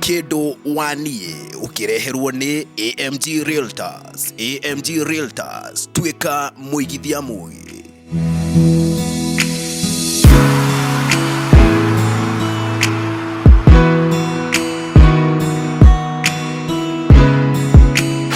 Kĩndũ wa niĩ ũkĩreherwo nĩ AMG Realtors. AMG Realtors, tuĩka mũigithia mũgĩ.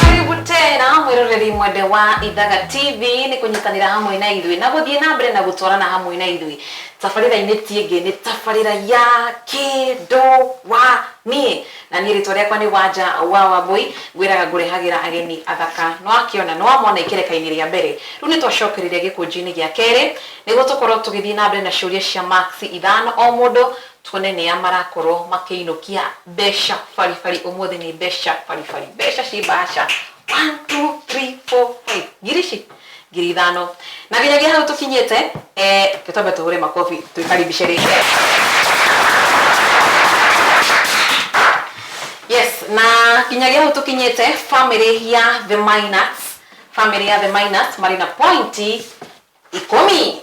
Karibu tena mwiroreri mwende wa Ithaga TV nĩ kũnyitanĩra hamwe na ithuĩ na gũthiĩ na mbere na gũtwarana hamwe na ithuĩ. Tabarĩra-inĩ ti ĩngĩ nĩ tabarĩra ya Kĩndũ wa Niĩ. Na niĩ rĩtwa rĩakwa nĩ Wanja wa Wambũi, ngwĩraga ngũrehagĩra ageni athaka. Nĩwakĩona, nĩwamona ikereka-inĩ rĩa mbere. Rĩu nĩtwacokereria gĩkũnjo-inĩ gĩa kerĩ, nĩguo tũkorwo tũgĩthiĩ na mbere na ciũria cia marks ithano o mũndũ, tuone nĩa marakorwo makĩinũkia mbeca baribari. Ũmũthĩ nĩ mbeca baribari, mbeca ciĩ mbahaca. One, two, three, four, five. Ngiri ici? 5,000. Na nginyagia hau tũkinyĩte, reke twambe tũhũre makobi twĩkaribishe rĩngĩ. Yes, na nginyagia hau tũkinyĩte, family ya The Miners, family ya The Miners marĩ na pointi 10.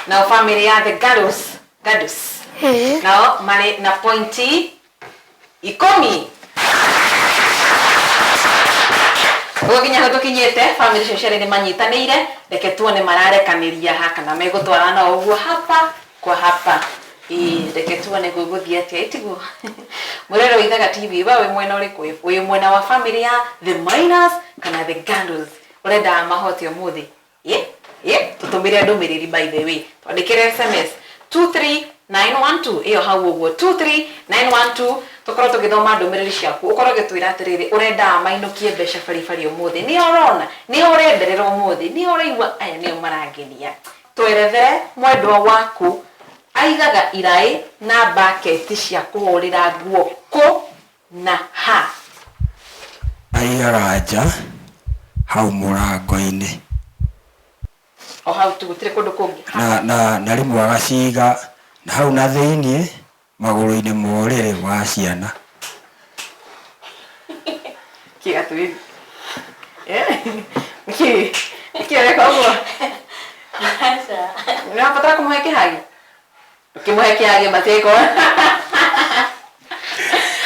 Nao family ya The Gadus, Gadus, nao marĩ na pointi 10. Ũguo nginya hau tũkinyĩte, bamĩrĩ icio cierĩ nĩ manyitanĩire, reke tuone mararekanĩria ha kana megũtwarana o ũguo hapa kwa hapa. Ĩĩ, reke tuone gũgũthiĩ atĩa, ĩ tiguo? Mwĩroreri wa Ithaga TV, we wĩ mwena ũrĩkũ? Wĩ mwena wa bamĩrĩ ya The Miners kana The Gandles? Ũrenda mahote ũmũthĩ? Ĩ, ĩ, tũtũmĩre ndũmĩrĩri by the way. Twandĩkĩre SMS 23912 ĩyo hau ũguo 23912 tũkorwo tũgĩthoma ndũmĩrĩri ciaku ũkorwo ũgĩtwĩra atĩrĩrĩ ũrenda a mainũkie mbeca baribari ũmũthĩ nĩo ũrona nĩo ũrenderera ũmũthĩ nĩo ũraigua aya nĩo marangenia twerethere mwendwa waku aigaga iraĩ na mbaketi cia kũhũrĩra nguo kũ na ha. Aigaga nja hau mũrango-inĩ. O hau tu gũtirĩ kũndũ kũngĩ. Na, na, na rĩmwe agaciga na hau na thĩiniĩ magũrũ-inĩ ma ũrĩrĩ wa ciana. Kĩ atwĩri? Eh? Nĩkĩ? Nĩkĩ ũreka ũguo? Aca. Nĩ ũrabatara kũmũhe kĩhagi? Ũkĩmũhe kĩhagi matĩko.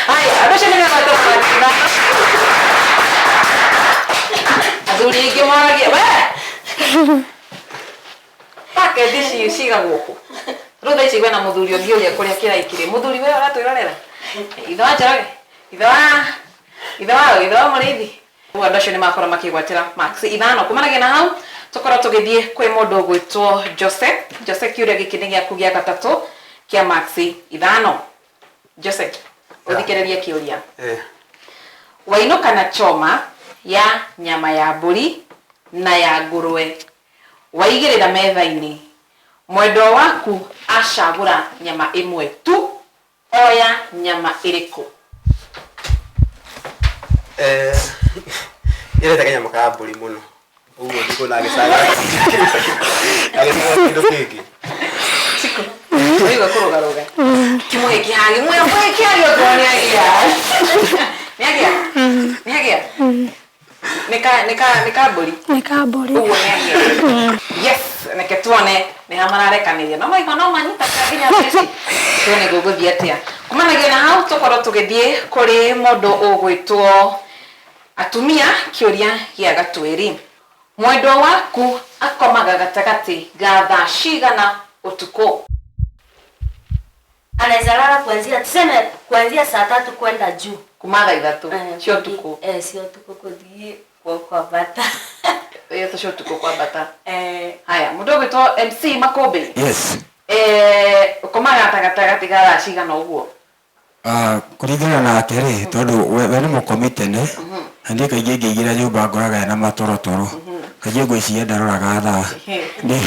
Haya, andũ acio nĩ megwatwo makiuga. Athuri aingĩ moragia, we! Bucket ici cigagwo kũ? Rĩu thaa ici kwĩna mũthuri ũngĩ ũrĩa kũrĩa kĩraĩ kĩrĩ. Mũthuri we ũratwĩrorera? Ithe wa Njoroge? Ithe wa ithe wa ithe wa Mũrĩithi? Ũguo andũ acio nĩ makorwo makĩgwatĩra marks ithano. Kumanagia na hau tũkorwo tũgĩthiĩ kwĩ mũndũ ũgwĩtwo Jose. Jose kĩũria gĩkĩ nĩ gĩaku gĩa gatatũ kĩa marks ithano. Jose, ũthikĩrĩrie kĩũria. Wainũka na choma ya nyama ya mbũri na ya ngũrwe waigĩrĩra metha-inĩ, mwendwa waku acagũra nyama ĩmwe tu Oya nyama ĩrĩkũ? Eh, nyendete kanyama ka mbũri mũno ũguo ndikuona agĩcagũra agĩcagũra kĩndũ kĩngĩ. Chiko. Ũigua kũrũgarũga. Kĩmũhe kĩhagi. Mũhe mũhe kĩhagi okorwo nĩ agĩa. Nĩ agĩa? Nĩ agĩa? Nĩ ka nĩ ka nĩ ka mbũri. Nĩ ka mbũri. Ũguo nĩ agĩa. Yes, reke tuone nĩ ha mararekanĩria. No maigua no manyitaga nginya thaa ici. Tuone gũgũthiĩ atĩa. Kumanagia na hau tũkorwo tũgĩthiĩ kũrĩ mũndũ ũgwĩtwo atumia kĩũria gĩa gatuĩri. Mwendwa waku akomaga gatagatĩ ga thaa cigana ũtukũ? Anaweza lala kuanzia tuseme kuanzia saa tatu kwenda juu. Kuma thaa ithatũ cia ũtukũ. Eh, cia ũtukũ kũthiĩ kwa kwambata. Ithatũ cia ũtukũ kwambata. Eh. Haya, mũndũ ũgwĩtwo MC Makũmbĩ. Yes. Eh, ũkomaga ta gatagatĩ ga thaa cigana ũguo? Ah, kũringana nake rĩ, tondũ we we nĩ mũkomi tene, na niĩ kaingĩ ngĩingĩra nyũmba ngoraga ena matorotoro, kaingĩ ngwĩciria ndaroraga thaa. Niĩ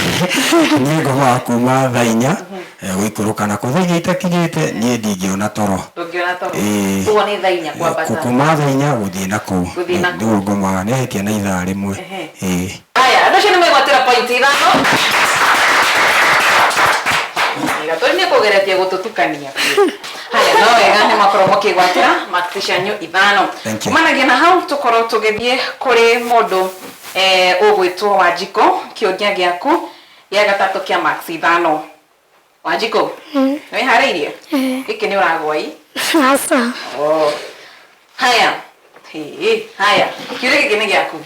niĩ ngomaga kuma thaa inya gũikũrũka na kũu thaa inya itakinyĩte niĩ ndingĩona toro. Ndũngĩona toro. Ĩĩ. Ũguo nĩ thaa inya kwambata. Kuma thaa inya gũthiĩ na kũu Gũthiĩ na kũu. nĩguo ngomaga, nĩ ahĩtia na ithaa rĩmwe. Ĩĩ. Haya, andũ acio nĩ megwatĩra point ithano. Gatũri nĩ kũgeretie gũtũtukania biũ. Haya, no wega nĩ mwakorwo mũkĩgwatĩra marks cianyu ithano. Thank you. Kumanagia na hau tũkorwo tũgĩthiĩ kũrĩ mũndũ eh, ũgwĩtwo Wanjikũ, kĩũria gĩaku gĩa gatatũ kĩa marks ithano. Wanjikũ, nĩ wĩharĩirie? Gĩkĩ nĩ ũragwa i? Aca. Oh. Haya. Hĩ, haya. Kĩũria gĩkĩ nĩ gĩaku.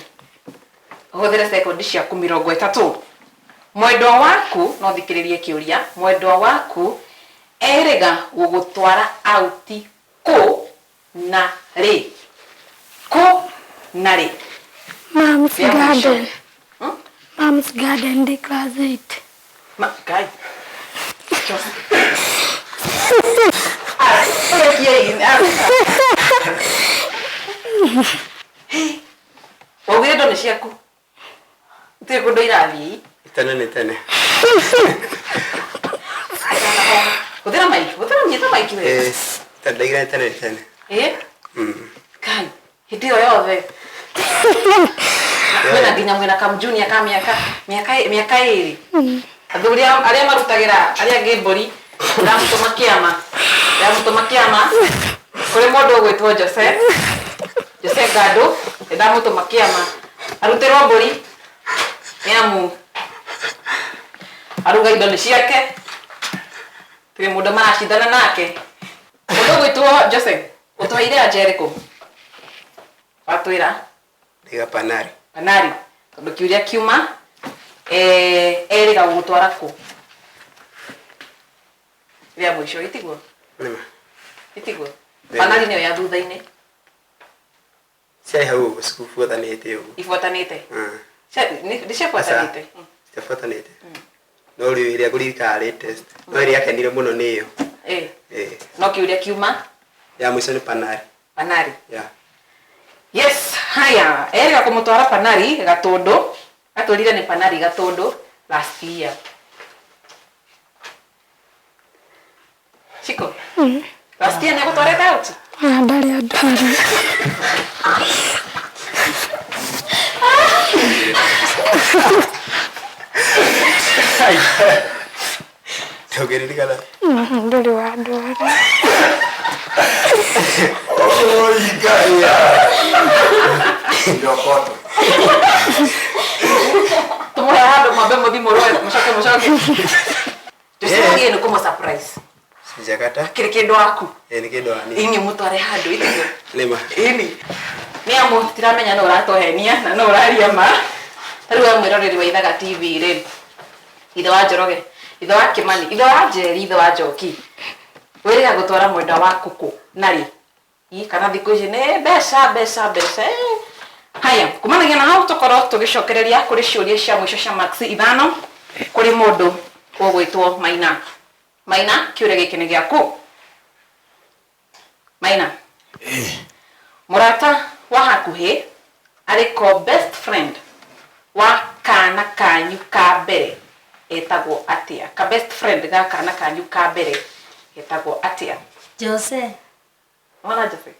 Ũhũthĩre sekondi ciaku 30. Mwendwa waku, no thikĩrĩrie kĩũria, mwendwa waku erĩga gũgũtwara auti kũ na rĩ? Kũ na rĩ? Mom's Rĩa mũico. garden. Mom's garden ndĩ class 8. Ma, Ngai. Ah, ũrekie ah. Waugire indo nĩ ciaku. Gũtirĩ kũndũ irathiĩ. Tene nĩ tene. Hũthĩra maiki, hũthĩra nyita maiki wega. Eh, tene ndaigire tene nĩ tene. Eh? Kai, hĩndĩ ĩyo yothe. Mwĩna nginya mwĩna kamjunia ka mĩaka 2. Athuri arĩa marutagĩra arĩa angĩ mbũri, ndamũtũma kĩama. Ndamũtũma kĩama kũrĩ mũndũ ũgwĩtwo Jose. Jose Gado, ndamũtũma kĩama. Arutĩrwo mbũri nĩ amu aruga indo nĩ ciake. Tirĩ mũndũ maracindana nake. Mũndũ ũgwĩtwo Jose, ũtwaire anja ĩrĩkũ? Watwĩra? Ndiga Panari. Panari. Tondũ kĩũria kiuma, erĩga gũgũtwara kũ? Rĩa mũico, itiguo? Nĩma. Itiguo? Panari nĩyo ya thutha-inĩ. Ciarĩ hau ũguo cibuatanĩte ũguo. Ibuatanĩte? Nĩ ciabuatanĩte? Ciabuatanĩte. No rĩu ĩrĩa ngũririkana latest. No ĩrĩa akenire mũno nĩ ĩyo. No kĩũria kiuma? Ya mũico nĩ Panari. Panari. Yeah. Yes, haya. Erĩga kũmũtwara Panari Gatũndũ. Atwĩrire nĩ Panari Gatũndũ last year. Shiko. Last year nĩ agũtwarĩte out? Ndarĩ andwara. Ndũngĩririkana? Ndũrĩ wandwara. Tũmũhe handũ mwambe mũthiĩ mũrũe, mũcoke mũcoke. Tũcemanie nĩ kũmũ surprise. Sijakata. Kĩrĩ kĩndũ waku. Nĩ kĩndũ wani. Ini mũtware handũ itiguo. Nĩma. Ini. Nĩ amu tiramenya no ũratũhenia na no ũraria ma. Ta rĩu we mwĩroreri wa Ithaga TV rĩ, ithe wa Njoroge, ithe wa Kĩmani, ithe wa Njeri, ithe wa Njoki. Wĩrĩga gũtwara mwendwa waku kũ na rĩ? Ĩ, kana thikũ ici nĩ mbeca, mbeca, mbeca. Haya, kumanagia na hau tũkorwo tũgĩcokereria kũrĩ ciũria cia mũico cia marks 5 kũrĩ mũndũ ũgwĩtwo Maina. Maina, kĩũria gĩkĩ nĩ gĩaku. Maina. Mũrata wa hakuhĩ arĩ ko best friend wa kana kanyu ka mbere etagwo atĩa? Ka best friend ga kana kanyu ka mbere etagwo atĩa? Jose. Mwana Jose.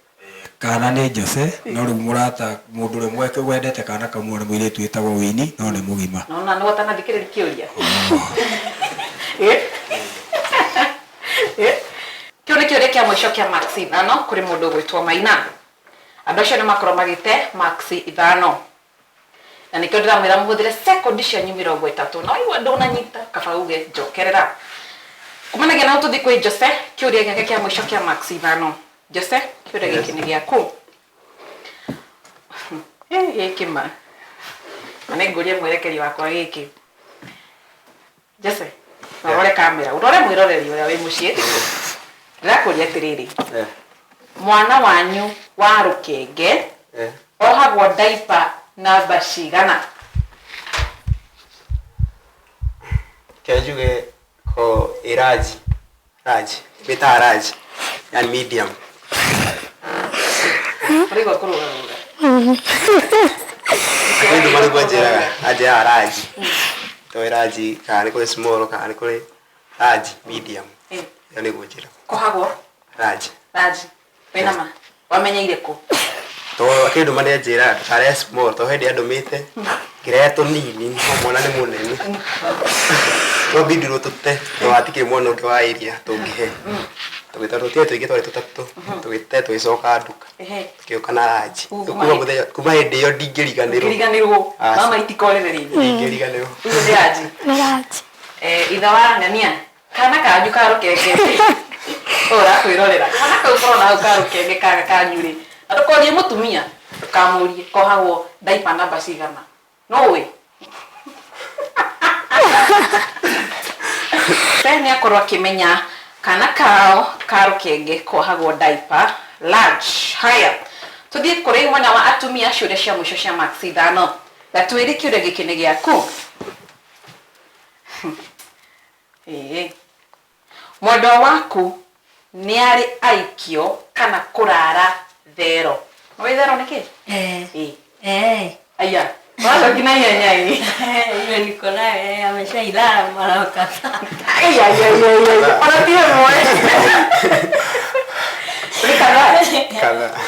Kana nĩ Jose, no rĩu mũrata mũndũ ũrĩa mweke wendete kana kamwe nĩ mũirĩtu wĩtagwo Winnie, no nĩ mũgima. Nona nĩ ũtanathikĩrĩria kĩũria. Kĩu nĩ kĩũria kĩa mũico kĩa marks 5 kũrĩ mũndũ ũgwĩtwo Maina. Andũ acio nĩ makorwo magĩte marks 5. Na nĩkĩo ndĩramwĩra mũhũthĩre sekondi cianyu 30. Na waigua ndũnanyita, kaba uge njokerera. Kumanagia na hau tũthiĩ kwĩ Jose, kĩũria gĩake kĩa mũico kĩa marks 5. Jose, kĩũria gĩkĩ nĩ gĩaku. Gĩkĩ ma. Na nĩngũria mwerekeri wakwa gĩkĩ. Jose, ũrore kamera, ũrore mwĩroreri ũrĩa wĩ mũciĩ. Ndĩrakũria atĩrĩrĩ. Mwana wanyu wa rũkenge ohagwo diaper namba cigana? Kĩa njuge ko ĩ large. Large. Bĩtaga large. Yani medium. Ũraigua kũrũgarũga. Akĩndũ marĩkũ anjĩraga? Anjĩraga large. To ĩ large kana nĩ kũrĩ small kana nĩ kũrĩ large medium. Ĩyo nĩguo njĩra. Kohagwo? Large. Large. Wĩna ma? Wamenyeire kũ? To akĩndũ marĩa anjĩraga ndũkarĩe small to hĩndĩ andũmĩte ngĩrĩa tũnini no mwana nĩ mũnene. Twambindirwo tũte to hatikĩrĩ mwana ũngĩ wa area tũngĩhe. Tũgĩta tũtirĩ tũingĩ twarĩ tũtatũ tũgĩte tũgĩcoka nduka. Tũgĩũka na large. Kuma hĩndĩ ĩyo ndingĩriganĩrwo. Ndingĩriganĩrwo. Mama itikorere rĩngĩ. Ndingĩriganĩrwo. Ũguo nĩ large. Nĩ large. Ithe wa Ng'ania. Kana kanyu ka rũkenge ũrakwĩrorera kana kau korona hau ka rũkenge kaga kanyu rĩ na ndũkorie mũtumia ndũkamũrie kohagwo ndaipa namba cigana no ũĩ Pe nĩ akorwo akĩmenya kana kao ka rũkenge kohagwo diaper large. Haya, tũthiĩ kũrĩ mwena wa atumia ciũria cia mũico cia marks ithano. Gatuĩri kĩũria gĩkĩ nĩ gĩaku. Ĩĩ. Mwendwa waku nĩ arĩ aikio kana kũrara thero. Nĩũĩ thero nĩ kĩ? Eh. Ĩĩ. Eh. Aya, wacoki na ihenya ĩ. Hiyo niko nayo eh, ameshailala mara kadhaa. Ai, ai, ai, ai, ai. Ona ti ĩmwe. Nĩ kadhaa. Kadhaa.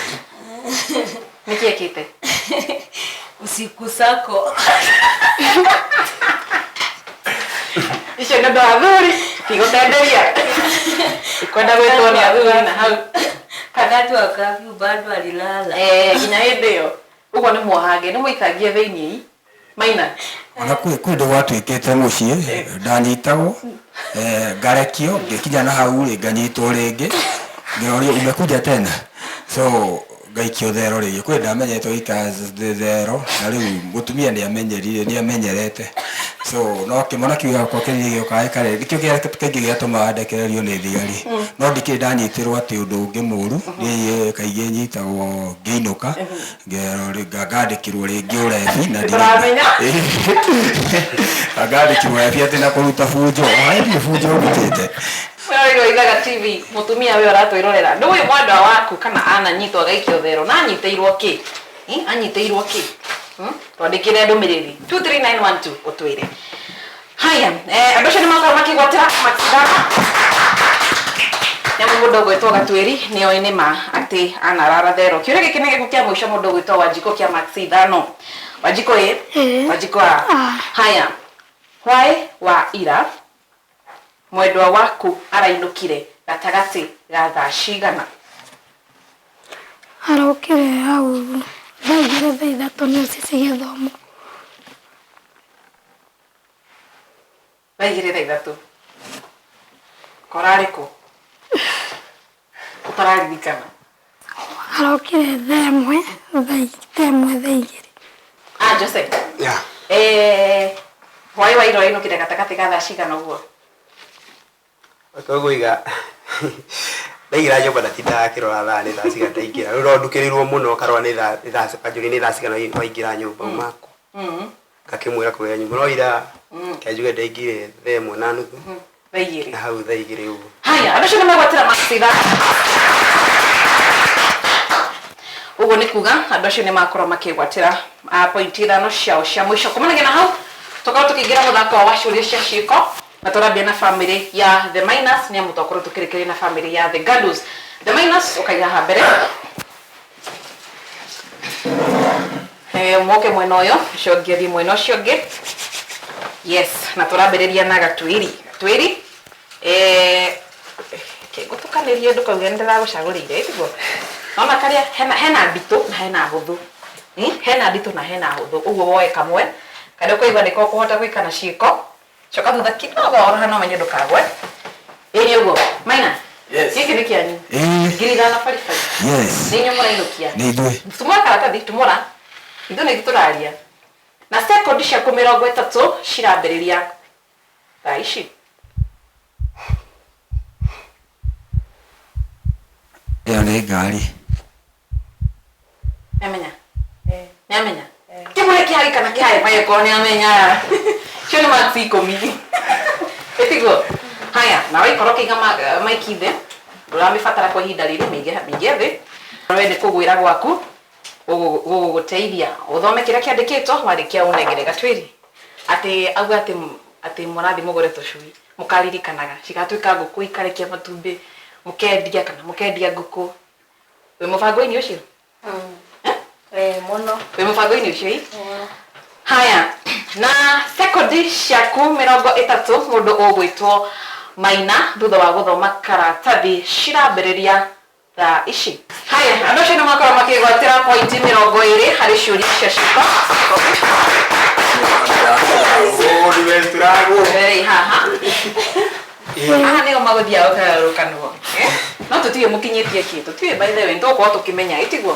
Nĩkĩ ekĩte? Usiku sako. Icio nĩ ũndũ wa athuri tigũtenderia ikwenda gwĩtwo nĩ athuri na hau Wakati wa curfew bado alilala. Eh, nginya hĩndĩ ĩyo ũguo nĩ mwohange nĩ mũikangie thĩiniĩ maina Ona kwĩ kwĩ ndũ gwatuĩkĩte mũciĩ ndanyitagwo eh, ngarekio ngĩkinya na hau rĩ nganyitwo rĩngĩ ngĩrorio umekuja tena so ngaikio thero rĩngĩ kwĩ ndamenyete gũikara thero na rĩu mũtumia nĩ amenyerire nĩ amenyerete so no kĩmwana kĩu gĩakwa kĩrĩa gĩũkaga gĩkarĩ nĩkĩo kaingĩ gĩatũmaga ndekererio nĩ thigari no ndikĩrĩ ndanyitĩrwo atĩ ũndũ ũngĩ mũru niĩ kaingĩ nyitagwo ngĩinũka ngerwo ngandĩkĩrwo rĩngĩ ũrebi na Nĩtũramenya. ngandĩkĩrwo ũrebi atĩ na kũruta bunjo ndirĩ bunjo ndutĩte Wewe Ithaga TV mutumia we ũratwĩrorera ndũĩ mwendwa waku kana ananyitwo agaikio thero na anyitĩirwo kĩ anyitĩirwo kĩ twandĩkĩre ndũmĩrĩri 23912 ũtwĩre haya eh, andũ acio nĩ makorwo makĩgwatĩra makithama nĩamu mũndũ ũgwĩtwo Gatuĩri nĩoĩ nĩ ma atĩ anarara thero kĩũria gĩkĩ nĩ gĩkũ kĩa mũico mũndũ ũgwĩtwo Wanjikũ kĩa max ithano Wanjikũ ĩ Ĩĩ. Wanjikũ a Ah. haya hwaĩ wa ira mwendwa waku arainũkire gatagatĩ ga thaa cigana Arokire hau thaa igĩrĩ thaa ithatũ nĩ cigĩthoma. Thaa igĩrĩ thaa ithatũ korarĩ kũ ũtararirikana Arokire thaa ĩmwe thaa ĩmwe thaa igĩrĩ. ah Jose Yeah. eh hwaĩ wa ira ũrainũkire gatagatĩ ga thaa cigana ũguo Ũtũgũiga ndaingĩra nyũmba ndatindaga akĩrora thaa nĩ thaa cigana ndaingĩra rĩu no ndukĩrĩirwo mũno karora nĩ thaa nĩ thaa kanjũria nĩ thaa cigana waingĩra nyũmba umaku ngakĩmwĩra kũgĩa nyũmba no ira kĩanjuge ndaingĩre thaa ĩmwe na nuthu thaa igĩrĩ na hau thaa igĩrĩ ũguo haya andũ acio nĩ megwatĩra max ithano ũguo nĩ kuga andũ acio nĩ makorwo makĩgwatĩra point ithano ciao cia mũico kumanagia na hau tũkorwo tũkĩingĩra mũthako wa ciũria cia ciĩko na tũrambia na family ya the minus nĩ amu twakorwo tũkĩrĩkĩria na family ya the gadus the minus ũkaiga haha mbere moke mwena ũyũ ũcio ũngĩ athiĩ mwena ũcio ũngĩ yes na tũrambĩrĩria na Gatuĩri Gatuĩri ngũtukanĩrie ndũkauge nĩ ndĩragũcagũrĩire tiguo nona karĩa hena hena nditũ na hena hũthũ hena nditũ na hena hũthũ ũguo woe kamwe karĩa ũkaigua nĩko ũkũhota gwĩka na ciĩko coka thutha kidogo oro hana ũmenye ndũkagwe ĩĩ nĩ ũguo maina Yes. gĩkĩ nĩ kĩanyu Ĩĩ. 5,000 baribari yes nĩ inyuĩ mũrainũkia nĩ ithuĩ tumũra karatathi tumũra ithuĩ nĩ ithuĩ tũraria na sekondi ciaku 30 cirambĩrĩria thaa ici ĩyo nĩ ngari nĩamenya nĩamenya kĩmũre kĩhari kana kĩharĩ mayo korwo nĩamenya cio nĩ marks 10 ĩtiguo haya nawe ikorwo ũkĩiga maiki thĩ ndũramĩbatara kwa ihinda rĩrĩ mĩige thĩ we nĩ kũgwĩra gwaku gũgũteithia ũthome kĩrĩa kĩandĩkĩtwo warĩkia ũnengere Gatuĩri atĩ auga atĩ atĩ mũrathiĩ mũgũre tũcui mũkaririkanaga cigatuĩka ngũkũ ikarekia matumbĩ mũkendia kana mũkendia ngũkũ wĩ mũbango-inĩ ũcio Eh, mũno. wĩ mũbango-inĩ ũcio ĩ haya na sekondi ciaku 30 mũndũ ũgwĩtwo Maina thutha wa gũthoma karatathi cirambĩrĩria thaa ici haya andũ acio nĩ makorwo makĩgwatĩra pointi 20 harĩ ciũria cia ciĩko Nimeturagwo. Rĩrĩ haha Haha nĩo magũthiaga gũkagarũrũkanwo. No tũtiũĩ mũkinyĩtie kĩ, tũtiũĩ by the way, nĩtũgũkorwo tũkĩmenya, ĩtiguo?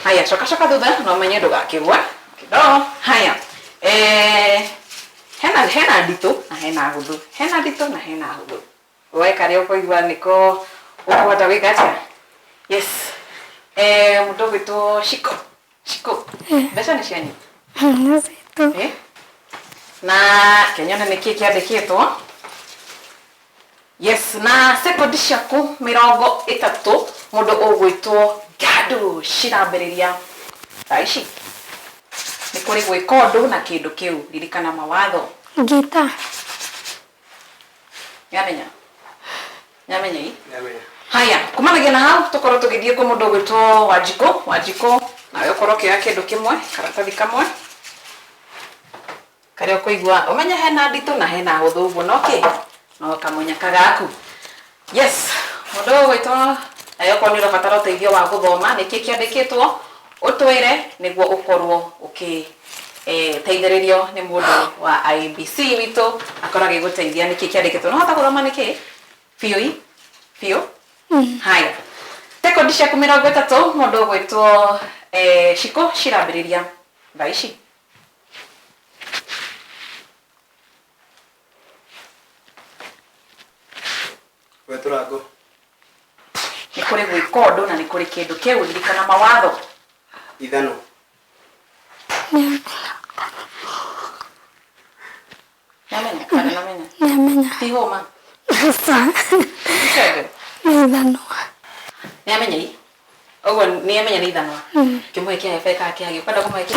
Haya, coka coka thutha na ũmenye ndũgakĩgwa. Kĩndoo. Haya. Hena hena nditũ na hena hũthũ. Hena nditũ na hena hũthũ. Woe karĩa ũkũigua nĩko ũkũhota gwĩka atĩa? Yes. Mũndũ ũgwĩtwo Shiko. Shiko. Mbeca nĩ cianyu? Nĩ citũ. Eh? Na kenyone nĩkĩ kĩandĩkĩtwo. Yes, na sekondi ciaku 30 mũndũ ũgwĩtwo Gado cirambĩrĩria thaa ici. Nĩ kũrĩ gwĩka ũndũ na kĩndũ kĩu, ririkana mawatho. Ngita. Nĩamenya? Nĩamenya ii? Haya, kumanagia na hau tũkorwo tũgĩthiĩ kwĩ mũndũ ũgwĩtwo Wanjikũ. Wanjikũ, nawe ũkorwo ũkĩoya kĩndũ kĩmwe, karatathi kamwe karĩa ũkũigua ũmenye hena nditũ na hena hũthũ ũguo no kĩ no kamũnyaka gaku. Yes, mũndũ ũgwĩtwo nawe okorwo nĩ ũrabatara ũteithio wa gũthoma nĩkĩ kĩandĩkĩtwo ũtwĩre nĩguo ũkorwo ũkĩ teithĩrĩrio nĩ mũndũ wa IEBC witũ akorwo agĩgũteithia nĩkĩ kĩandĩkĩtwo. No hota gũthoma nĩkĩ? Biũ i? Biũ? Haya. Sekondi ciaku 30 mũndũ ũgwĩtwo Shiko cirambĩrĩria thaa ici. Gwetũra ngũ. Nĩ kũrĩ gwĩka ũndũ na nĩ kũrĩ kĩndũ kĩu, ririkana mawatho. Ithanwa. Nĩamenya kana nĩamenya? Nĩamenya. Ti hũma. Aca. Icembe. Nĩ ithanwa. Nĩamenya i? Ũguo nĩamenya nĩ ithanwa. Kĩmũhe kĩhebe kana kĩhagi, ũkwenda kũmũhe kĩ?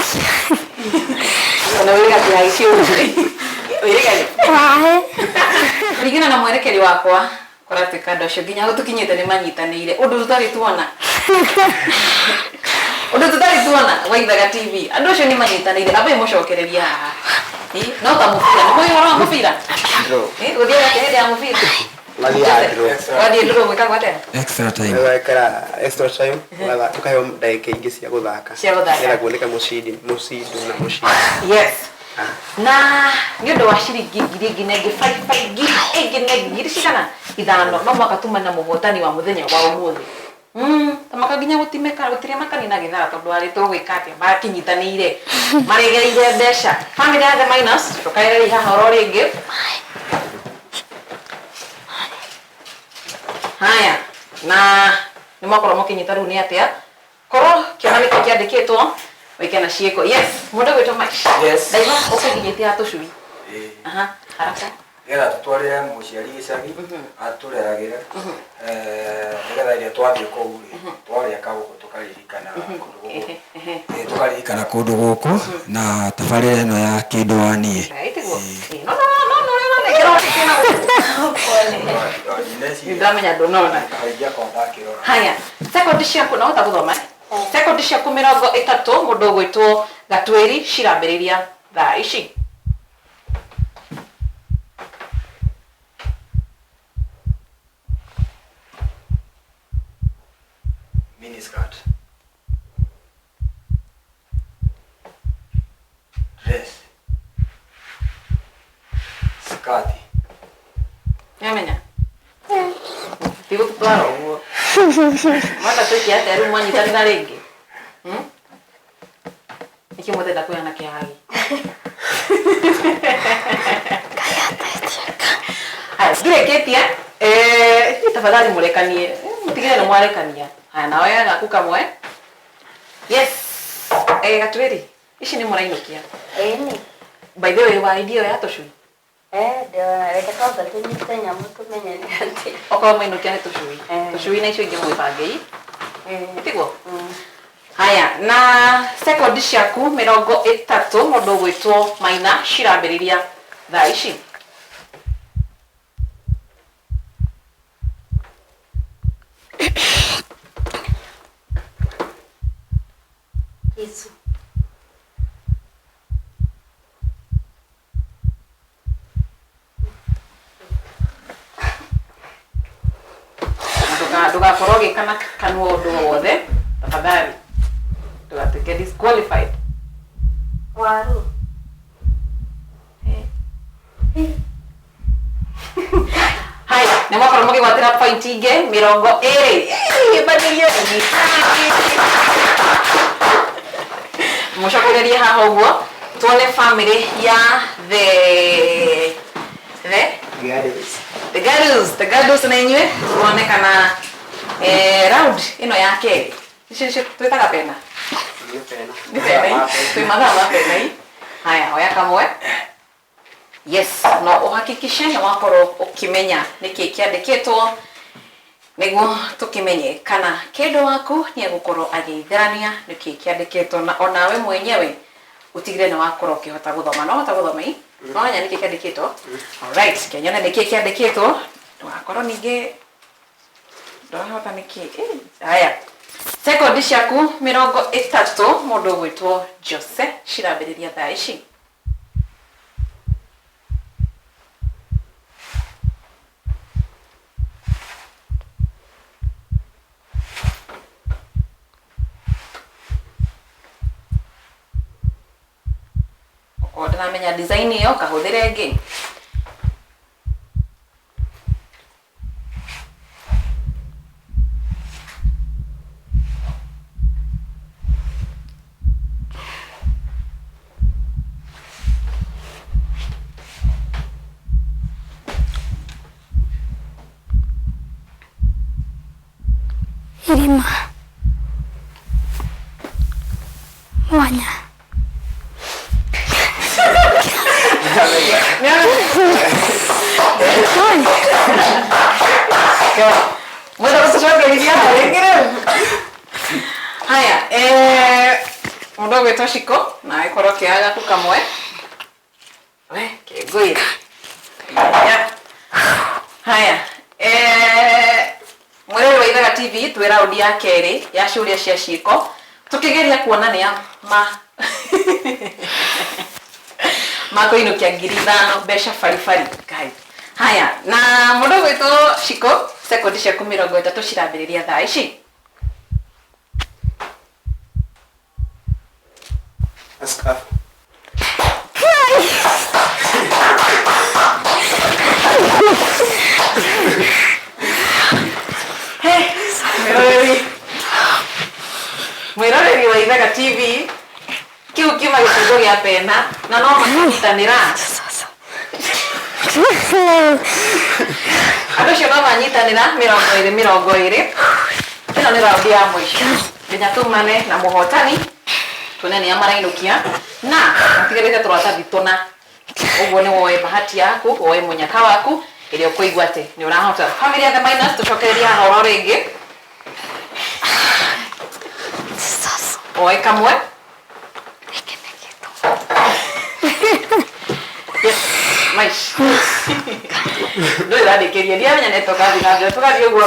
Ona wĩrĩga kĩhagi kĩu. Wĩrĩga rĩ? Waĩ. Kũringana na mwerekeri wakwa, kũratuĩka andũ acio nginya hau tũkinyĩte nĩ manyitanĩire. Ũndũ tũtarĩ tuona. Ũndũ tũtarĩ tuona wa Ithaga TV. Andũ acio nĩ manyitanĩire. Ambai mũcokererie haha. No ta mũbira. Nĩ mũĩ ũhoro wa mũbira? Gũthiaga atĩa hĩndĩ ya mũbira? Mathiaga draw. Wathiĩ draw gwĩkagwo atĩa? Extra time. Ũgekĩra extra time, ũkaheo ndagĩka ingĩ cia gũthaka. Cia gũthaka. Nĩgetha kuoneka mũcindi, mũcindu na mũcindi. Yes. Na nĩ ũndũ wa ciringi ngiri ĩngĩ na ĩngĩ, 5 ngiri ĩngĩ na ĩngĩ, ngiri cigana? 5. No mũhaka tume na mũhotani wa mũthenya wa ũmũthĩ. Ta mũhaka nginya gũtimeka, gũtirĩ makanina gĩthaa tondũ arĩ tũgwĩka atĩa, makĩnyitanĩire, maregereire mbeca. Family ya The Minus, tũkaĩrĩrĩi haha oro rĩngĩ. Haya, na nĩ mwakorwo mũkĩnyita rĩu nĩ atĩa. Korwo kĩona nĩkĩo kĩandĩkĩtwo, wĩke na ciĩko. Yes, mũndũ ũgwĩtwo Mike. Yes. Ndaigua ũkũnginyĩtie ha tũcui. Aha, haraka. Nĩgetha tũtwarĩre mũciari gĩcagi, atũreragĩre, nĩgetha rĩrĩa twathiĩ kũu rĩ, twarĩa kagũkũ tũkaririkana kũndũ gũkũ. Tũkaririkana kũndũ gũkũ na tabarĩra ĩno ya kĩndũ wa niĩ. Ĩtiguo. No no no no no no Ndamenya ndũnona. Haya, sekondi ciaku no hota gũthoma. Sekondi ciaku 30 mũndũ ũgwĩtwo Gatwĩri cirambĩrĩria thaa ici. Miniskirt. Dress. Skati. Nĩamenya? Tigũtwara ũguo. Mwenda twĩke atĩa rĩu mwanyitanĩra rĩngĩ? Nĩkĩ mũtenda kũheana kĩhagi? Haya, ngĩrĩkĩtie, tafadhali mũrekanie. Mũtigĩrĩre nĩ mwarekania. Haya, nawe gaku kamwe. Yes. Gatwĩri, ici nĩ mũrainũkia. Ĩni. By the way, wa idea ya tũcui? Ndĩrona reke twambe tũnyite nyamũ tũmenye nĩ atĩa. Okorwo mwainũkia nĩ tũcui. Tũcui na icio ingĩ mwĩbangei. Tiguo? Haya, na sekondi ciaku 30 mũndũ ũgwĩtwo Maina cirambĩrĩria thaa ici. Kisu. Ndũgakorwo ũgĩka na kanua ũndũ o wothe, tafadhali. Ndũgatuĩke disqualified. Waru. Haya, Nĩ mwakorwo mũgĩgwatĩra point ingĩ 20. Ĩĩ, mũcokererie haha ũguo tuone family ya the the the girls, the girls na inyuĩ tuone kana round ĩno ya kerĩ icio icio twĩtaga pena nĩ pena i twĩ mathaa ma pena i. Haya, oya kamwe. Yes, no uhakikishe nĩ wakorwo ũkĩmenya nĩkĩ kĩandĩkĩtwo nĩguo tũkĩmenye kana kĩndũ waku nĩ egũkorwo agĩitherania nĩkĩ kĩandĩkĩtwo, na onawe mwenyewe utigire nĩ wakorwo ũkĩhota gũthoma. No hota gũthoma i no wamenya nĩkĩ kĩandĩkĩtwo. Alright, kĩnyone nĩkĩ kĩandĩkĩtwo, ndũgakorwo ningĩ ndũrahota nĩkĩ. Haya, sekondi ciaku 30 mũndũ ũgwĩtwo Jose cirambĩrĩria thaa ici. Okorwo ndĩramenya design ĩyo kahũthĩre ĩngĩ. Irima mwanya. Mwenda gũtũcokeria rĩngĩ rĩu. Haya, mũndũ ũgwĩtwo Shiko nawe korwo ũkĩoya gaku kamwe. We, kĩngũira. Haya, mwĩrori wa Ithaga TV twĩ raundi ya kerĩ ya ciũria cia ciĩko tũkĩgeria kuona nĩ ma makũinũkia 5,000 mbeca baribari. Ngai. Haya, na mũndũ ũgwĩtwo Shiko sekondi ciaku 30 cirambĩrĩria thaa ici. Scarf. Mwĩroreri mwĩroreri wa Ithaga TV kĩu kiuma gĩbungo gĩa pena na no makanyitanĩra. Andũ acio no manyitanĩra 20 20. Ĩno nĩ raundi ya mũico nginya tumane na mũhotani tuone nĩa marainũkia na matigarĩte tũratathi tũna. Ũguo nĩ woe bahati yaku, woe mũnyaka waku ĩrĩa ũkũigua atĩ nĩ ũrahota. Family ya the minus tũcokererie haha oro rĩngĩ. Woe kamwe. Yes, maish. Ndũrĩ ũrandĩkĩria, ndiramenya nĩ tũgathiĩ na mbere, tũgathiĩ ũguo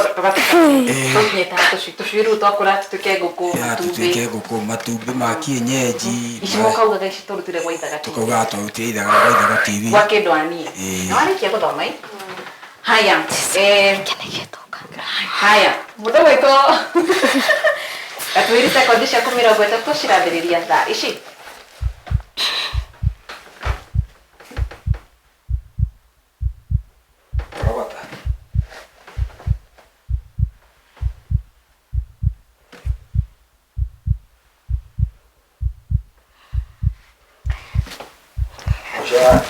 tũkinyĩte haha tũcui rĩu twakũra tũtuĩke ngũkũ, Ya, matumbĩ. tũtuĩke ngũkũ, matumbĩ ma kienyeji. Ici mũkaugaga ici tũrutire gwa Ithaga TV. Tũkaugaga twarutire Ithaga gwa Ithaga TV. Gwa kĩndũ anie. Na warĩkia gũthoma ĩ? Haya, haya, mũndũ ũgwĩtwo Gatwĩri sekondi ciaku 30 cirambĩrĩria thaa ici. Kũrogota. Mũcere.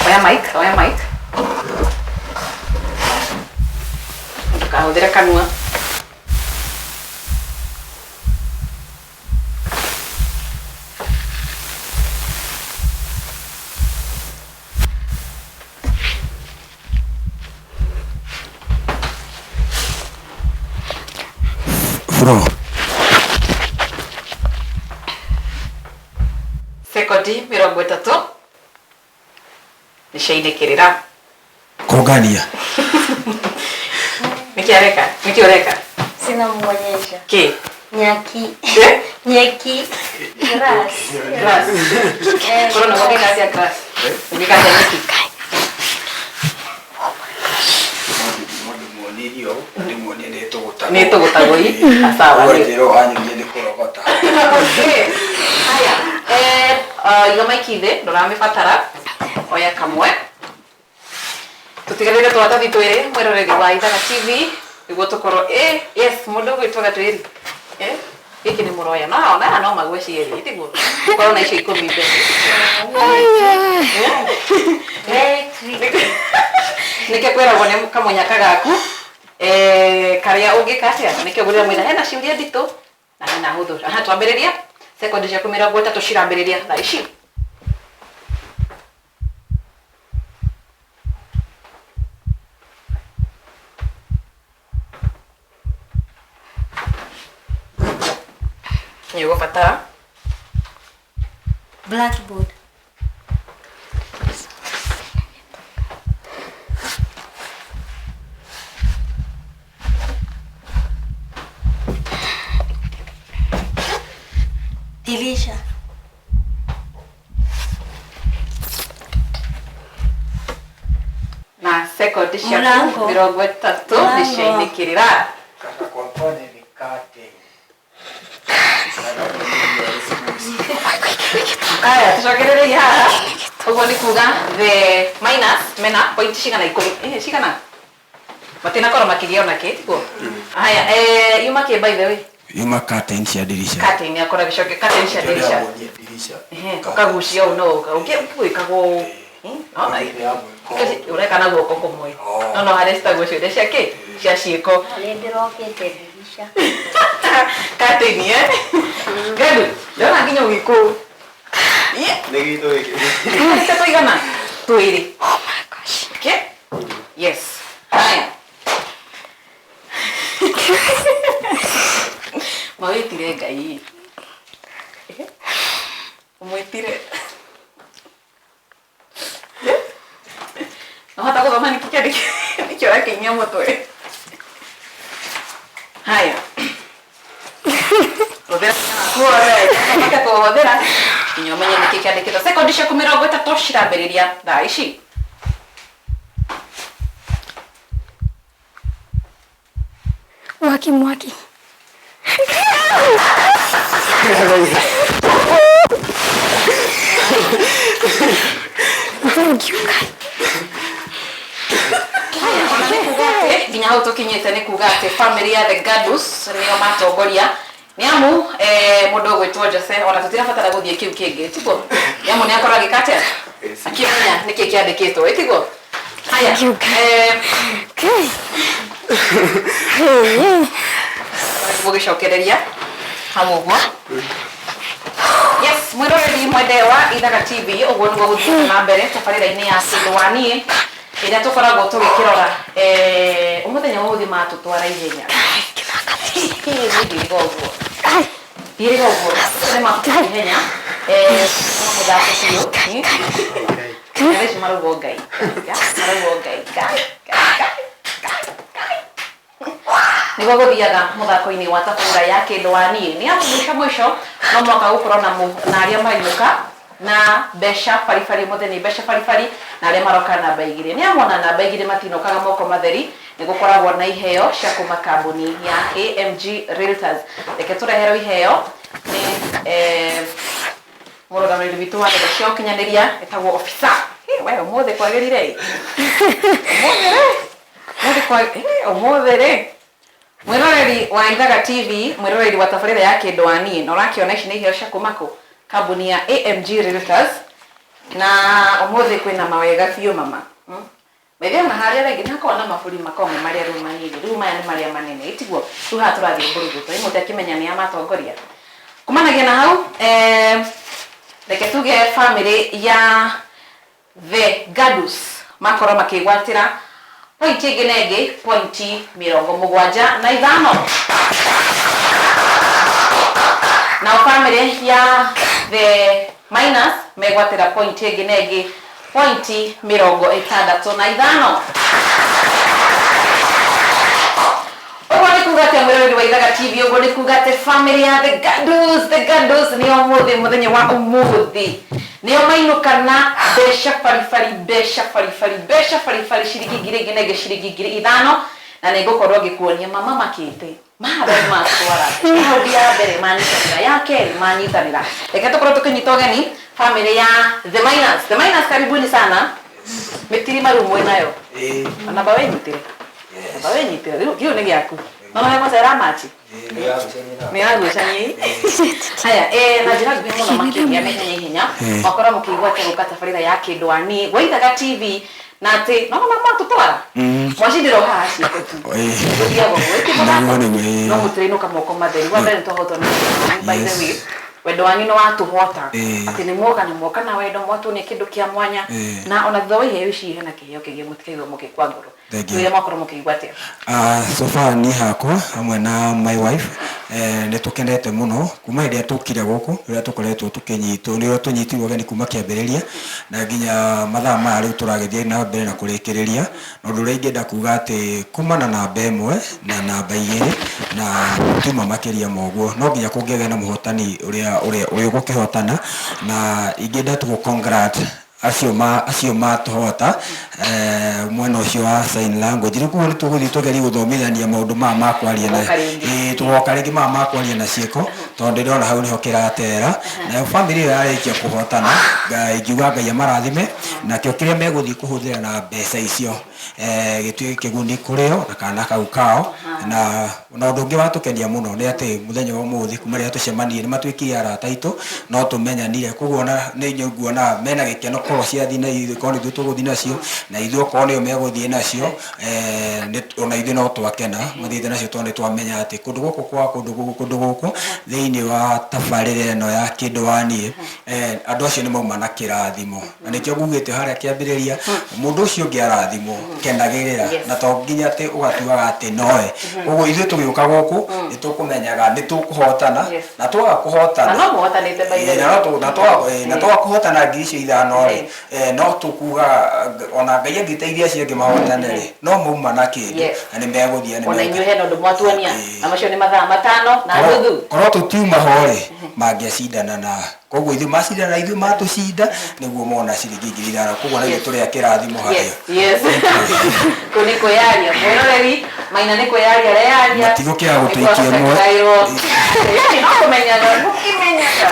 Oya mic, oya mic. Ndũkahũthĩre kanua. Floor. Sekondi 30 nĩciainĩkĩrĩra. Kũngania. Nĩkĩ areka? Nĩkĩ ũreka? Sina muonyesha. Kĩ? Nyaki. Eh? Nyeki. Grass. Grass. Korwo na gwakĩka atĩa grass? Ũngĩka atĩa nyeki? Mũndũ muonie irio, ndĩmuonie nĩ tũgũtagwo. Nĩ tũgũtagwo i? Sawa. Ũganjĩra ũranyonia nĩ kũrogota. Okay. Haya, iga maiki thĩ, ndũramĩbatara. Oya kamwe. Tũtigarĩre tũratathi twĩrĩ mwĩroreri wa Ithaga TV nĩguo tũkorwo yes mũndũ ũgwĩtwo Gatwĩri gĩkĩ nĩ mũroya no ona no mague cierĩ tiguo korwo na icio ikũmi mbere. Very tricky. Nĩkĩo kwĩragwo nĩ kamũnyaka gaku karĩa ũngĩka atĩa nĩkĩo ngwĩra mwĩna hena ciũria nditũ na hena hũthũ. Aha, twambĩrĩria sekondi ciaku 30 cirambĩrĩria thaa ici. Nĩ ũgũbatara Blackboard. Dirisha. Na sekondi ciaku Mũrango. 30 Mũrango. nĩciainĩkĩrĩra. Kaka kwa ni curtain. Aya, tucokererie haha. Ũguo nĩ kuga the minus mena point cigana ikũmi cigana matinakorwo makĩgĩa ona kĩ tiguo? Haya, yuma kĩ by the way? Yuma curtain cia dirisha. Curtain akora gĩcoke curtain cia dirisha. Dirisha. Ũkagucia ũũ no ũngĩgwĩkagwo ũũ. No, ũreka na guoko kũmwe. No no harĩa citagwo ciũria cia kĩ? Cia ciĩko. Nĩ ndĩrokĩte dirisha. Curtain Gadu, ndĩrona nginya ũgĩkũũ. Nĩ gitũ gĩkĩ. Nĩ tũigana? Twĩrĩ. Oh my gosh. Okay? Yes. Haya. Mawĩtire Ngai. Ũmwĩtire. Wahota gũthoma nĩkĩ kĩandĩkĩ nĩkĩo ũrakĩinia mũtwe. Haya. Hũthĩra kuothe, kũhũthĩra nginya ũmenye nĩkĩ kĩandĩkĩtwo. Sekondi ciaku 30 cirambĩrĩria thaa ici. Mwaki mwaki. Thank you guys. Ona nĩ kuga atĩ nginya hau tũkinyĩte nĩ kuga atĩ family ya the Gadus nĩo matongoria nĩ amu mũndũ ũgwĩtwo Jose ona tũtirabatara gũthiĩ kĩu kĩngĩ tiguo nĩ amu nĩ akorwo agĩka atĩa akĩmenya nĩkĩ kĩandĩkĩtwo ĩ tiguo. Haya, Thank you, Okay. Hey. Gũgĩcokereria hau ũguo. Yes, mwĩroreri mwende wa Ithaga TV, ũguo nĩguo gũthiĩte na mbere tabarĩra-inĩ ya kĩndũ wa niĩ ĩrĩa tũkoragwo tũgĩkĩrora ũmũthenya wa ũthĩ matũtwara ihenya. Ndiĩrĩga ũguo ndiĩrĩga ũguo nĩ matũtwara ihenya mũthako biũ. Thaa ici marauga Ngai marauga Ngai Ngai Ngai Ngai Ngai nĩguo gũthiaga mũthako-inĩ wa tabarĩra ya kĩndũ wa niĩ nĩ amu mũico mũico no mwaka gũkorwo na na arĩa marainũka na mbeca baribari ũmũthĩ nĩ mbeca baribari na arĩa maroka namba igĩrĩ nĩ amu ona namba igĩrĩ matinũkaga moko matheri nĩ gũkoragwo na iheo cia kuma kambuni ya AMG Realtors. Reke tũreherwo iheo nĩ mũrũgamĩrĩri witũ wa nenda cia ũkinyanĩria ĩtagwo officer. We ũmũthĩ kwagĩrire ĩ ũmũthĩ rĩ ũmũthĩ kwa ũmũthĩ rĩ mwĩroreri wa Ithaga TV, mwĩroreri wa tabarĩra ya kĩndũ wa niĩ na ũrakĩona ici nĩ iheo cia kuma kũ kambuni ya AMG Realtors na ũmũthĩ kwĩna mawega biũ mama. Maithe ona harĩa rĩngĩ nĩ hakoragwo na maburi makoragwo me marĩa rĩu manini rĩu maya nĩ marĩa manene ĩtiguo rĩu haha tũrathiĩ mbũrũgũtũ ĩ mũtekĩmenya nĩ a matongoria kumanagia na hau reke tuge family ya the Gadus makorwo makĩgwatĩra pointi ĩngĩ na ĩngĩ pointi 75 nao family ya the minus megwatĩra pointi ĩngĩ na ĩngĩ pointi 65. Ũguo nĩ kuga atĩ mwĩroreri wa Ithaga TV, ũguo nĩ kuga atĩ family ya the Gadus, the Gadus nĩo ũmũthĩ mũthenya wa ũmũthĩ nĩo mainũka na mbeca baribari mbeca baribari mbeca baribari ciringi ngiri ĩngĩ na ĩngĩ ciringi 5,000 na nĩ ngũkorwo ngĩkuonia mama makĩte maharĩa nĩ matwara raundi ya mbere manyitanĩra ya kerĩ manyitanĩra. Reke tũkorwo tũkĩnyita ũgeni family ya the minus. The minus, karibuni sana. Mĩtirima rĩu mwĩnayo. Ĩĩ. Namba wĩnyitĩre. Yes. Namba wĩnyitĩre. Rĩu kĩu nĩ gĩaku. No no hegũcera machi. Ĩĩ, nĩ yagucania na- Nĩ yagucania. Haya, na njĩra nguhĩ mũno makĩria na ihenya ihenya. Mwakorwo mũkĩigua atĩ gũka tabarĩra ya Kĩndwani gwa Ithaga TV na atĩ no no mwatũtwara. Mwacindĩrwo haha ciĩko tu. Ĩĩ. Gũthiagwo ũguo ĩti mũthako. Nĩguo, nĩguo, ĩĩ. No mũtirĩinũka moko matheri. Wa mbere nĩtwahotwo nĩ by the Yes. way. Wendo wanyu nĩ watũhota. Ĩĩ. Atĩ nĩ mwoka na mwoka na wendo mwatuonia kĩndũ kĩa mwanya. Ĩĩ. Na ona thutha wa iheo ici hena kĩheo kĩngĩ mũtikaigua mũgĩkua ngoro. Thank you. Twĩre mwakorwo mũkĩigua atĩa. So far niĩ hakwa hamwe na my wife nĩ tũkenete mũno kuma hĩndĩ ĩrĩa tũkire gũkũ rĩrĩa tũkoretwo tũkĩnyitwo nĩrĩo tũnyitirwo ũgeni kuma kĩambĩrĩria na nginya mathaa maya rĩu tũragĩthiĩ na mbere na kũrĩkĩrĩria. Na ũndũ ũrĩa ingĩenda kuga atĩ kumana namba ĩmwe na namba igĩrĩ na tuma makĩria ma ũguo no nginya kũngĩgĩa na mũhotani ũrĩa ũrĩa ũrĩa ũgũkĩhotana na ingĩenda tu gũ acio ma acio matũhota mwena ũcio wa sign language rĩu koguo nĩ tũgũthiĩ tũgerie gũthomithania maũndũ maya ma kwaria na Tũgoka rĩngĩ. ĩĩ tũgoka rĩngĩ maya ma kwaria na ciĩko tondũ ndĩrona hau nĩho kĩratera nayo bamĩrĩ ĩyo yarĩkia kũhotana ingiuga Ngai amarathime nakĩo kĩrĩa megũthiĩ kũhũthĩra na mbeca icio gĩtuĩke kĩguni kũrĩ o na kana kau kao na na ũndũ ũngĩ watũkenia mũno nĩ atĩ mũthenya wa ũmũthĩ kuma rĩrĩa tũcemanirie nĩ matuĩkire arata aitũ no tũmenyanire koguo ona nĩ nguona mena gĩkeno korwo ciathiĩ na ithuĩ korwo nĩ ithuĩ tũgũthiĩ nacio na ithuĩ okorwo nĩo megũthiĩ nacio ona ithuĩ no twakena mathiĩte nacio tondũ nĩ twamenya atĩ kũndũ gũkũ kwa kũndũ gũkũ kũndũ gũkũ thĩinĩ wa tabarĩra ĩno ya kĩndũ wa niĩ andũ acio nĩ mauma na kĩrathimo na nĩkĩo ngugĩte harĩa kĩambĩrĩria mũndũ ũcio ũngĩ arathimwo kenagĩrĩra Yes. na to nginya atĩ ũgatuaga atĩ noe koguo ithuĩ tũgĩũka gũkũ nĩ tũkũmenyaga nĩ tũkũhotana Yes. na twaga kũhotana Na no mũhotanĩte by the Ĩĩ, way. na no na twaga kũhotana ngiri icio ithano rĩ no tũkuga ona Ngai angĩteithia acio angĩ mahotane rĩ no mauma na kĩndũ Yes. na nĩ megũthiĩ na nĩ Ona megũ- inyuĩ hena ũndũ mwatuonia. Ĩĩ. Na macio nĩ mathaa matano na nuthu. Korwo tũtiuma ho rĩ mangĩacindana na koguo ithuĩ macindana na ithuĩ matũcinda nĩguo mona ciringi ngiri ithano koguo na ithuĩ tũrĩ a kĩrathimo harĩo. Yes, yes. Kũ nĩ kwĩyaria mwĩroreri maina nĩ kwĩyaria areyaria. Matigũkĩaga gũtũikia ĩmwe. No kũmenyaga mũkĩmenyaga.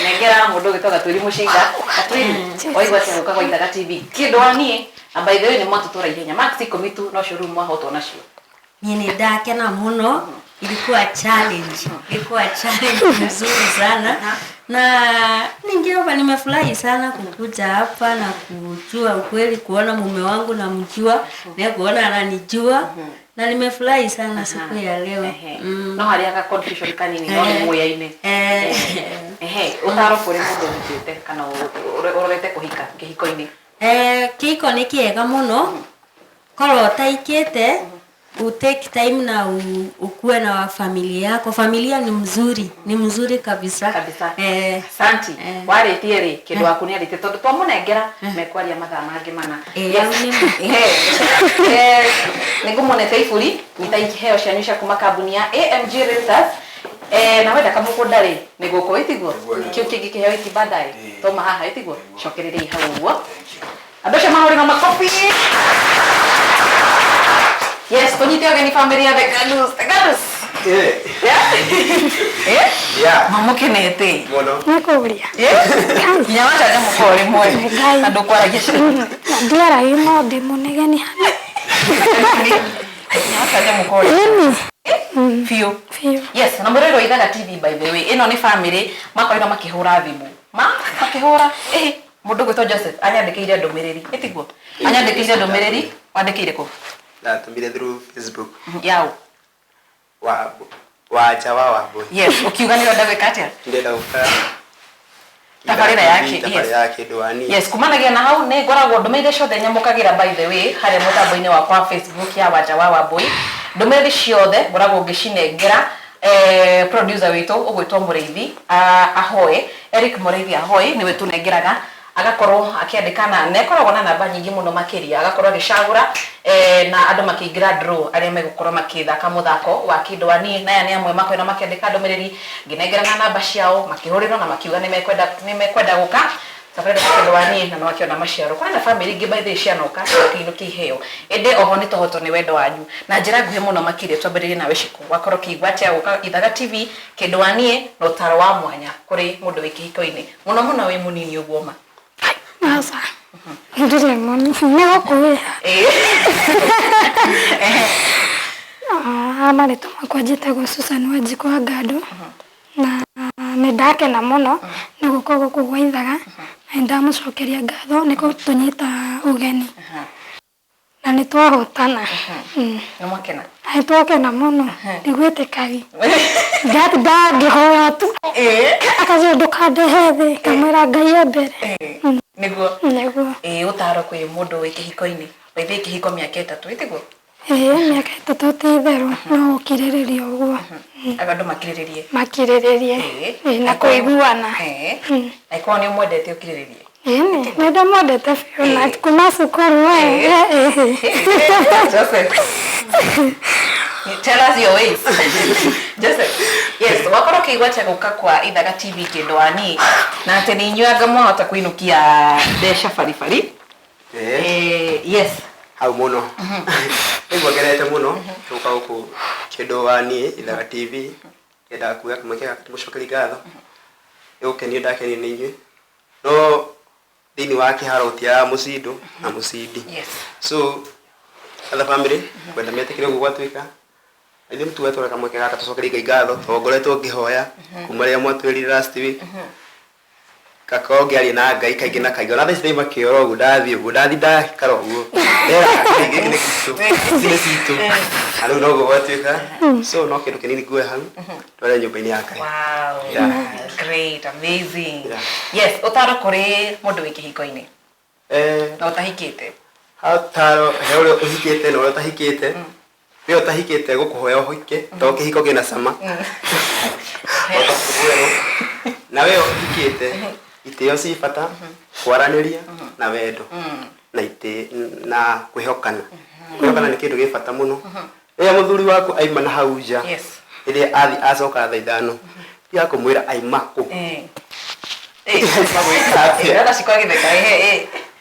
Nengera mũndũ ũgĩtwo Gatwĩri Mũcinga. Gatwĩri waigua atĩa gũka gwa Ithaga TV kĩndũ wa niĩ na by the way nĩ mwatũtwara ihenya max ikũmi tu nocio rĩu mwahotwo nacio. Niĩ nĩ ndakena mũno, ilikuwa challenge, ilikuwa challenge nzuri sana na ningeomba, nimefurahi sana kukuja hapa na kujua ukweli, kuona mume wangu namjua na kuona ananijua na nimefurahi sana siku ya leo. Ehe. No harĩa ga confusion kanini no nĩ muoyaine. Ehe, ũtaro kũrĩ mũndũ ũhikĩte kana ũrorete kũhika kĩhiko-inĩ. Kĩhiko nĩ kĩega mũno korwo ũtaikĩte utake time na ukuwe na familia yako. Familia ni mzuri, ni mzuri kabisa. Kabisa. Asante. Warĩtie rĩ kĩndũ waku nĩ arĩtie tondũ twamũnengera mekwaria mathaa mangĩ mana. Hau nĩ Nĩ ngũmũnete iburi nyita iheo cianyu cia kuma kambuni ya AMG Realtors. Na wenda kamũgũnda rĩ nĩ gũkũ ĩtiguo kĩu kĩngĩ kĩheo ĩti baadaye toma haha ĩtiguo cokereria hau ũguo andũ acio mahũrĩrwo makobi. Yes, tũnyite ũgeni family ya The Gadus. The Gadus. Yeah. Yeah. Mamũkenete. Mũno. Nĩ kũũria. Nginya wacanjamũka o rĩmwe Ngai. na ndũkwaragia Ndiaragia no ndĩ mũnegeni hana. Nginya wacanjamũka o rĩmwe. Ĩni. Biũ. Biũ. Yes, na mũrĩrĩ wa Ithaga TV by the way ĩno nĩ family makorirwo makĩhũra thimũ ma makĩhũra mũndũ ũgwĩtwo Joseph anyandĩkĩire ndũmĩrĩri ĩtiguo anyandĩkĩire ndũmĩrĩri wandĩkĩire kũ Ndatũmire through Facebook. Yaũ? Wa Wanja wa Wambui. Yes, ũkiuga nĩ ũrenda gwĩka atĩa? Ndĩrenda gũka Tabarĩra ya kĩ- tabarĩra ya kĩndũ wa niĩ. Yes, kumanagia na hau nĩ ngoragwo ndũmĩrĩri ciothe nyamũkagĩra by the way harĩa mũtambo-inĩ wakwa wa Facebook ya Wanja wa Wambui ndũmĩrĩri ciothe ngoragwo ngĩcinengera producer witũ ũgwĩtwo Mũrĩithi Ahoe Eric Mũrĩithi Ahoe nĩwe tũnengeraga agakorwo akĩandĩka na nĩ akoragwo na namba nyingĩ mũno makĩria agakorwo agĩcagũra na andũ makĩingĩra draw arĩa megũkorwo makĩthaka mũthako wa kĩndũ wa niĩ na aya nĩ amwe makoretwo makĩandĩka ndũmĩrĩri ngĩnengerana namba ciao makĩhũrĩrwo na makiuga nĩ mekwenda gũka tabarĩra ya kĩndũ wa niĩ na nĩwakĩona maciaro kũrĩ na family ingĩ by the way cianoka makĩinũkia iheo ĩndĩ oho nĩ tohotwo nĩ wendo wanyu na njĩra nguhĩ mũno makĩria twambĩrĩrie nawe Shiko wakorwo ũkĩigua atĩa gũka Ithaga TV kĩndũ wa niĩ na ũtaro wa mwanya kũrĩ mũndũ wĩ kĩhiko-inĩ mũno mũno wĩ mũnini ũguo ma. Aca. Ndirĩ mũnini nĩ gũkuhĩha. Marĩtwa makwa njĩtagwo Susan Wanjikũ wa Ngandũ na nĩ ndakena mũno nĩ gũka gũkũ gwa Ithaga na nĩ ndamũcokeria ngatho nĩ gũtũnyita ũgeni na nĩ twahotana. Nĩ mwakena? Na nĩ twakena mũno ndigwĩtĩkagi ndatinda ngĩhoya tu akanjĩra ndũkandehe thĩ ngamwĩra Ngai e mbere. Nĩguo. Nĩguo. Ĩĩ ũtaro kwĩ mũndũ wĩ kĩhiko-inĩ waithe kĩhiko mĩaka 3 ĩtiguo? Ĩĩ mĩaka 3 ti itherũ no gũkirĩrĩria ũguo. Andũ makirĩrĩrie. Makirĩrĩrie na kũiguana. Angĩkorwo nĩ ũmwendete ũkirĩrĩrie. Ĩĩ nĩ ndamwendete biũ na kuma cukuru. Joseph. Tell us your ways. Joseph. Yes, wakorwo ũkĩigua atĩa gũka kwa Ithaga TV kĩndũ wani na atĩ nĩ inyuĩ anga mwahota kũinũkia mbeca baribari. Yes. Hau mũno. Nĩguo ngenete mũno gũka gũkũ kĩndũ wa niĩ Ithaga TV ngendaga kuoya kamweke gaka ndĩmũcokerie ngatho nĩ gũkenio ndakenio nĩ inyuĩ no thĩinĩ wa kĩharo gũtiagaga mũcindo na mũcindi. So other family kwenda metĩkĩre ũguo gwatuĩka ithuĩ mũtuge twona kamweke gaka tũcokerie Ngai ngatho tondũ ngoretwo ngĩhoya kuma rĩrĩa mwatwĩrire last week gakorwo ngĩaria na Ngai kaingĩ na kaingĩ ona thaa ici ndaima kĩoro ũguo ndathiĩ ũguo ndathi ndakara ũguo ndera Ngai gĩkĩ nĩ gitũ ici nĩ citũ na rĩu noguo gwatuĩka so no kĩndũ kĩnini nguoya hau tware nyũmba-inĩ ya Ngai. Wow. Yeah. Great, amazing. Yeah. Yes, ũtaro kũrĩ mũndũ wĩ kĩhiko-inĩ na ũtahikĩte. Ũtaro he ũrĩa ũhikĩte na ũrĩa ũtahikĩte we ũtahikĩte gũkũhoya ũhike tondũ kĩhiko kĩna cama na we ũhikĩte itĩo ci bata kwaranĩria na wendo na itĩ na kwĩhokana. Kwĩhokana nĩ kĩndũ gĩ bata mũno rĩrĩa mũthuri waku aima na hau nja rĩrĩa athi acoka thaa 5 tiga kũmwĩra aima kũ aima gwĩka atĩa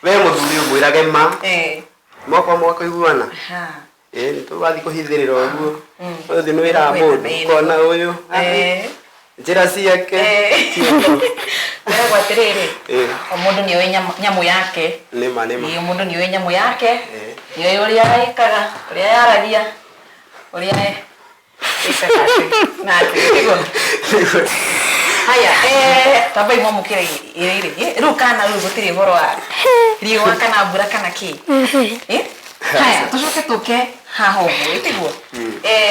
we mũthuri ũmwĩrage ma moko mwakũiguana nĩ tũgathiĩ kũhithĩrĩra ũguo ũyũ nĩ wĩra wa mũndũ ũkona ũyũ njĩra ciake Kwĩragwo atĩrĩrĩ o mũndũ nĩ oĩ nyamũ yake. Nĩma nĩma. Ĩĩ mũndũ nĩ oĩ nyamũ yake nĩ oĩ ũrĩa ĩkaga ũrĩa yaragia ũrĩa ĩkaga na atĩ tiguo. Haya tambai mwamũkĩre irio irĩ rĩu kana rĩu gũtirĩ ũhoro wa riũa kana mbura kana kĩ. Haya tũcoke tũke haha ũguo ĩtiguo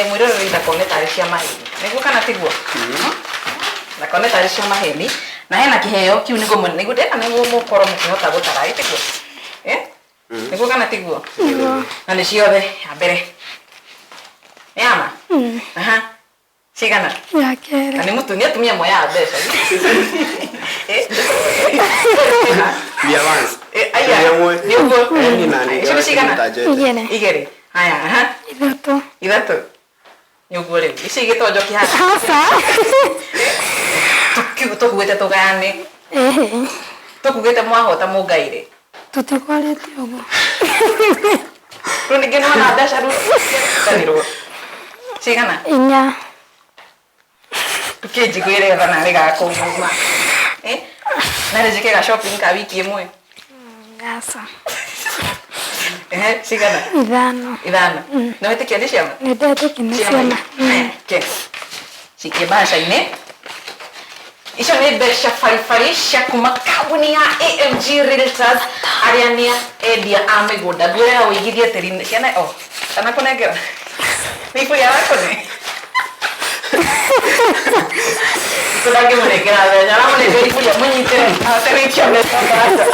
mwĩroreri ndakone tarĩ cia maheni nĩguo kana tiguo ndakone tarĩ cia maheni na hena kĩheo kĩu nĩguo nĩguo ndĩrenda nĩguo mũkorwo mũkĩhota gũtara ĩtiguo nĩguo kana tiguo na nĩ ciothe ya mbere nĩ ama aha cigana ya kerĩ na nĩ mũtumia atumia moyaga mbeca Mbia once. Aya nĩ ũguo icio nĩ cigana 2 igĩrĩ haya aha 3 3 nĩ ũguo rĩu ici igĩtwo njoki haha aca tũkuĩte tũgayane tũkugĩte mwahota mũngaire tũtikwarĩtie ũguo rĩu ningĩ nĩwona mbeca rĩu ciatanirwo cigana 4 tũkĩnjiguĩre tha narĩ gakũma na rĩ njĩke ga shopping ka wiki ĩmwe aca cigana 5 5 nĩ wĩtĩkia nĩ ciama nĩ ndetĩkia nĩ ciama cikie mbaca-inĩ icio nĩ mbeca baribari cia kuma kambuni ya AMG Realtors arĩa nĩ endia a mĩgũnda nguoya ũigithie tĩri ciana o kana kũnengera nĩ iburi arakũne ndangĩmũnengera mbeca aramũnengera iburi amũnyitĩre ahote gũikia mbeca mbaca.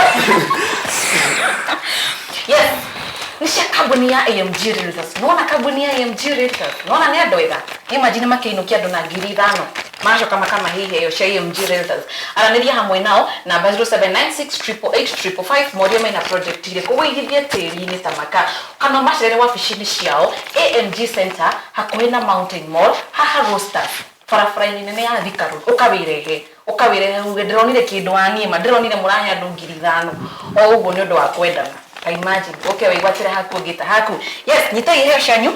Yes nĩ cia kambuni ya AMG Realtors nĩwona kambuni ya AMG Realtors nĩwona nĩ andũ ega imagine makĩinũkia andũ na 5,000 magacoka makamahe iheo cia AMG Realtors aranĩria hamwe nao namba 0796888555 morie mena project irĩkũ wĩigithie tĩri-inĩ ta maka kana macerere wabici-inĩ ciao AMG Center hakuhĩ na Mountain Mall haha Roasters barabara-inĩ nene ya Thika Road ũkawĩrehe ũkawĩrehe uge ndĩronire kĩndũ wa niĩ ma ndĩronire mũrahe andũ 5,000 o ũguo nĩ ũndũ wa kwendana ta imagine ũke wĩgwatĩre haku ũngĩta haku yes nyitai iheo cianyu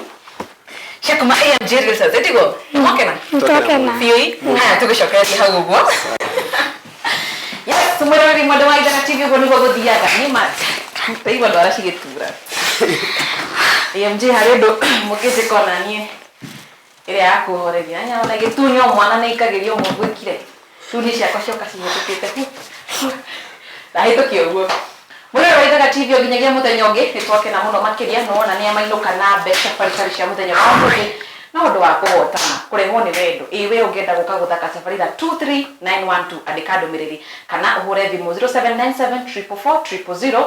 cia kuma AMG Realtors ĩtiguo mwakena Nĩtwakena. biũ haya tũgĩcokererie hau ũguo yes. Mwĩroreri mwende wa Ithaga TV, ũguo nĩguo gũthiaga. Nĩ ma ndaigua ndwara cigĩtura. AMG, harĩ ũndũ mũngĩnjĩka ona niĩ ĩrĩa ya kũhoreria anya ona ĩgĩtunywo mwana nĩ ikagĩrio ũmwe gwĩkire tuni ciakwa cioka cihĩtũkĩte hu hu. Ndahĩtũkia ũguo. Mwĩroreri wa Ithaga TV, o nginyagia mũthenya ũngĩ, nĩ twakena mũno makĩria nĩwona nĩ mainũka na mbeca baribari cia mũthenya wa ũmũthĩ na ũndũ wa kũhotana kũrehwo nĩ wendo. Ĩ we ũngĩenda gũka gũthaka tabarĩra 23912, andĩka ndũmĩrĩri kana ũhũre thimũ 0797 444 000,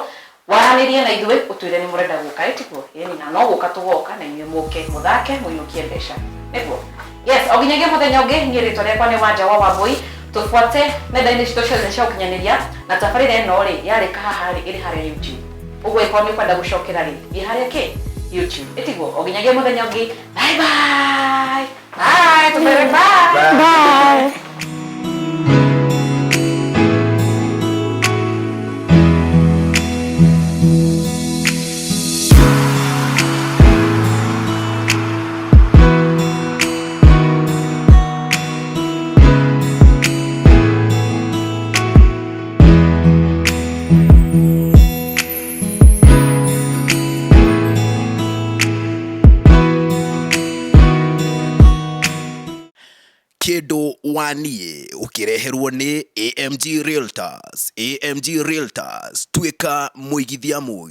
waranĩrie na ithuĩ, ũtwĩre nĩ mũrenda gũka, ĩtiguo? Ĩni, na no gũka tũgoka na inyuĩ mũke mũthake mũinũkie mbeca, nĩguo. Yes, o nginyagia mũthenya ũngĩ, niĩ rĩtwa rĩakwa nĩ Wanja wa Wambui. Tũbuate nenda-inĩ citũ ciothe cia ũkinyanĩria, na tabarĩra ĩno rĩ yarĩka haha rĩ ĩrĩ harĩa YouTube, ũguo ĩkorwo nĩ ũkwenda gũcokera rĩ, thiĩ harĩa kĩ YouTube, ĩtiguo? O nginyagia mũthenya ũngĩ, bye bye bye, tũmere bye. Bye. Kĩndũ waniĩ ũkĩreherwo nĩ AMG Realtors. AMG Realtors, tuĩka mũigithia mũgĩ.